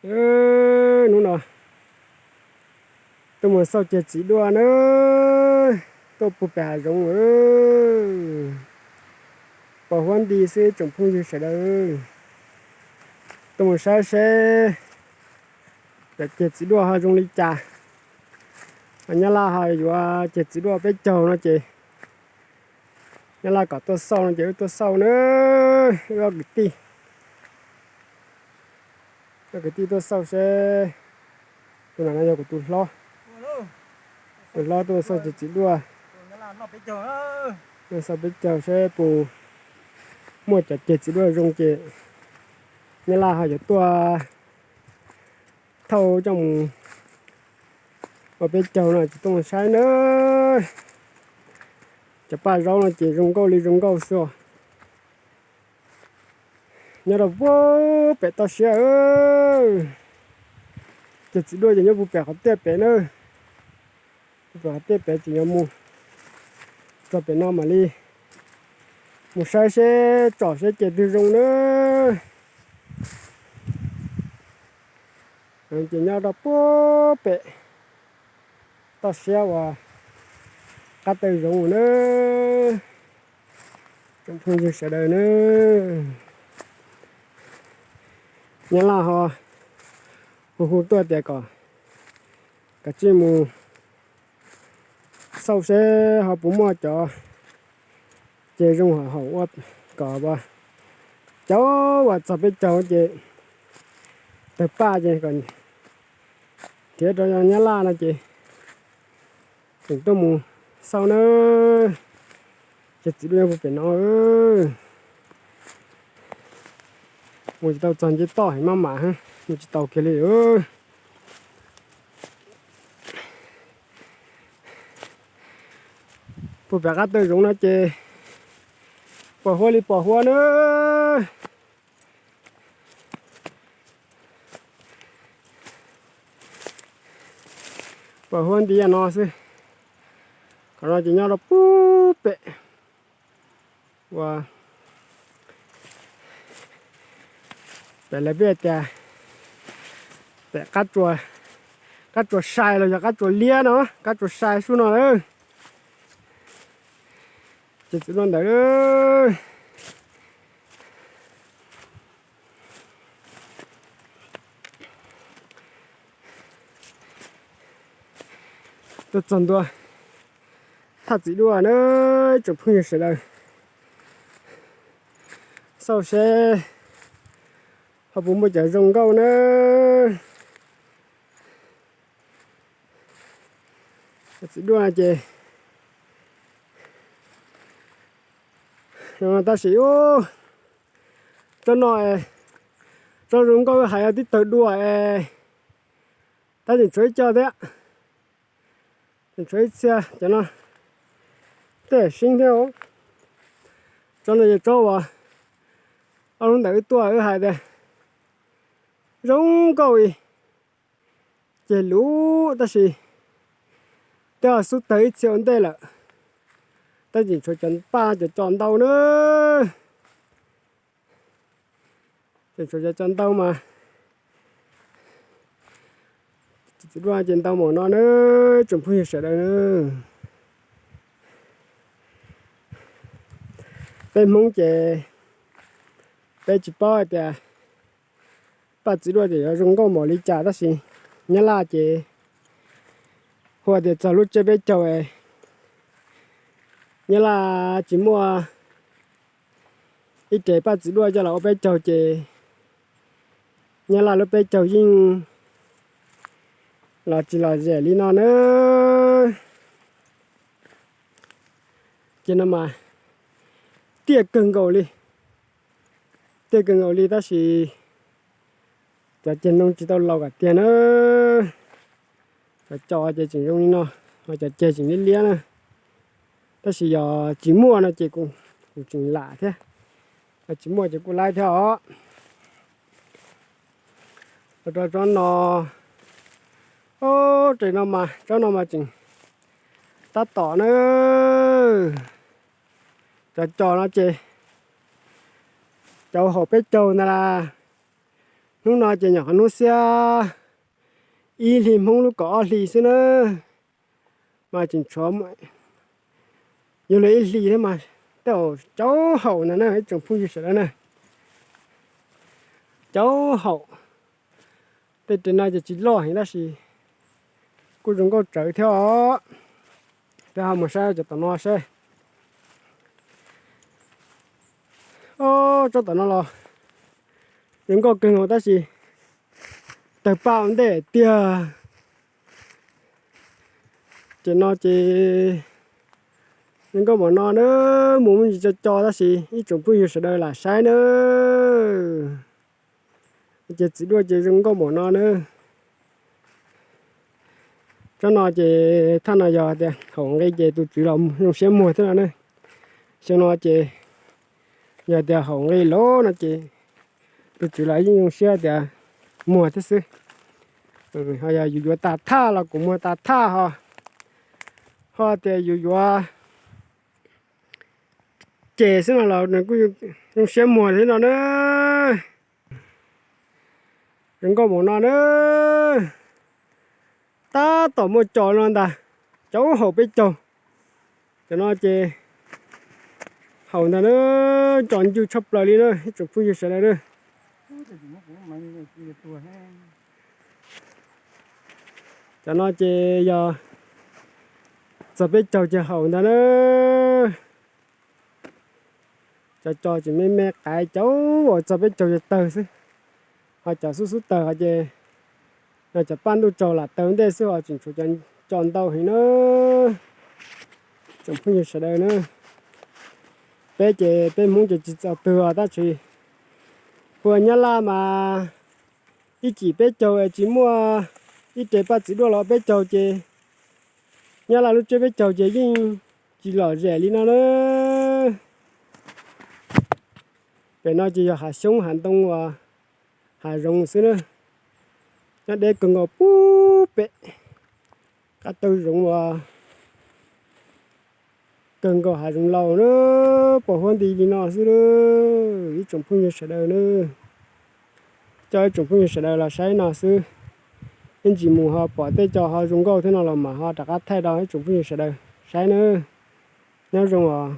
Hnub no tuaj mus xauj ceg txiv duaj na, tuaj puag pem hav zoov. Pos huab nti xwb tsoom phooj ywg sawv daws, tuaj mus saib seb cov ceg txiv duaj ho zoo li cas. Nyab Laj ho yuav ceg txiv duaj peb caug no ces Nyab Laj kom tuaj xauj no ces wb tuaj xauj na. Wb ob kwv tij, ob kwv tij tuaj xauj seb, tus no yog kuv tus hlob, tus hlob tuaj xauj ceg txiv duaj, xauj peb caug seb puas muaj cov ceg txiv duaj zoo ces Nyab Laj ho yuav tuaj thauj coj mus ua peb caug no ces tuaj mus saib na. Cov paj zaub no ces zoo nkauj li zoo nkauj xwb os. Nyob rau puag pem toj siab, ceg txiv duaj ces nyob puag pem qhov tiaj pem na. Puag pem qhov tiaj pem ces yuav mus txog pem no mam li mus saib seb tsom seb ceg twg zoo na. Ces nyob rau puag pem toj siab uas qab taw zoov na. Tsoom phooj ywg sawv daws na, Nyab Laj ho hu hu tuaj tias kom kav tsij mus xauj seb ho puas muaj cov ceg zoo haum ua kom cov uas txog peb caug ces tawg paj ces kom nrhiav rau Nyab Laj no ces tseem tuaj mus xauj na. Ceg txiv duaj puag pem no, mus tsis tau txog nce toj heev maj mam, mus tsis tau kiag li. Puag pem qab taw zoov no ces pos huab li pos huab na. Pos huab nti no xwb. Qhov no ces nyob rau puag pem uas pem lawv peb tias pem qab tsuas sai los yog qab tsuas liab no, qab tsuas sai sub no lawm. Ces txiv duaj ntawd tuaj txog ntua thaj txiv duaj na, tsoom phooj ywg sawv daws, xauj seb ho puas muaj cov zoo nkauj na. Txiv duaj ces tab sis tsob no, tsob zoo nkauj hais tib tawg dua es tab tseem tshuav ib co thiab, tseem tshuav ib txhia cov no tej siab thiab. Tsob no yog tsob uas ob hnub ntawd wb tuaj wb hais tias zoo nkauj li, ceg luv tab sis twb xub tawg ib txhia ua ntej lawm, tab tseem tshuav cov paj cov co ntau na. Tseem tshuav cov co ntau mas txiv duaj ces ntau npaum no na, tsoom phooj ywg sawv daws na. Peb Hmoob ces peb tsis paub hais tias paj txiv duaj ces yuav zoo nkauj npaum li cas tab sis Nyab Laj ces hu tias txog lub tsiab peb caug, Nyab Laj tsis muaj ib rev paj txiv duaj coj los ua peb caug ces Nyab Laj lub peb caug yeej los tsis lom zem li no na. Ces no mas tiaj kawg nkaus li, tiaj kawg nkaus li tab sis cov ceg no tsis tau laus kom tiag na. Cov co ces tseem zoo li no, ho cov ceg tseem liab liab na. Tab sis yog tsis muaj no ces kuv tseem lam thiab, tsis muaj ces kuj laib thiab os. Los rau tsob no, o, tes no mas tsob no mas tseem tab tom na. Cov co no ces cov haum peb caug ntag las, Hnub no ces nyuam qhuav hnub xiab ib hlis Hmoob lub kaum ob hlis xwb na, mas tseem tshuav yog li ib hlis thiab mas tej zaum caub haum ntag na ib tsoom phooj ywg sawv daws na. Caub haum. Tej res no ces tsis loj heev tab sis kuj zoo nkauj tsawv thiab os. Peb ho mus saib cov tom no seb. Ob, tsob tom no los zoo nkauj kawg nkaus tab sis tawg paj ua ntej tiag. Ces no ces zoo nkauj npaum no na, mus muaj ntsis co co tab sis ib tsoom phooj ywg sawv daws lam saib na. Ces txiv duaj ces zoo nkauj npaum no na. Tsob no ces thaj no yog tias haum nqi ces tus tswv los zoo siab muag thiab no na. Xyoo no ces yog tias haum nqi lawm no ces tus tswv los yeej zoo siab tias muag thiab xwb. Ho yog yus yuav tas thaj los kuj muag tas thaj ho. Ho tias yus yuav ces xwb no los nws kuj zoo siab muag thiab no na. Zoo nkauj npaum no na. Tab tom muaj cos no ntag, caub haum peb caug. Cov no ces haum ntag na, cos ncw tshaj plaws li na ib tsoom phooj ywg sawv daws na. Cov no ces yog txog peb caug ces haum ntag na. Cov cos ces me me qaib caub uas txog peb caug ces tawg xwb. Ho cov xub xub tawg ho ces yog cov paj ntuj tsaus lam tawg ntej xwb ho tseem tshuav cov cos ntau heev na. Tsoom phooj ywg sawv daws na, peb ces peb Hmoob ces tsis txaus twg os tab sis puag Nyab Laj mas ib chim peb caug es tsis muaj ib res paj txiv duaj los peb caug ces Nyab Laj lub tsiab peb caug ces yeej tsis lom zem li no na. Pem no ces yog hav xyoob hav ntoo uas hav zoov xwb na. Nyob deb kawg nkaus pub pem qab taw zoov uas kawg nkaus hav zoov laus na, pos huab nti li no xwb ib tsoom phooj ywg sawv daws na. Coj ib tsoom phooj ywg sawv daws los saib no xwb. Ib ntsis mus ho pom tej co ho zoo nkauj thiab no los mas ho rov qab thaij rau ib tsoom phooj ywg sawv daws saib na. Nyob zoo os.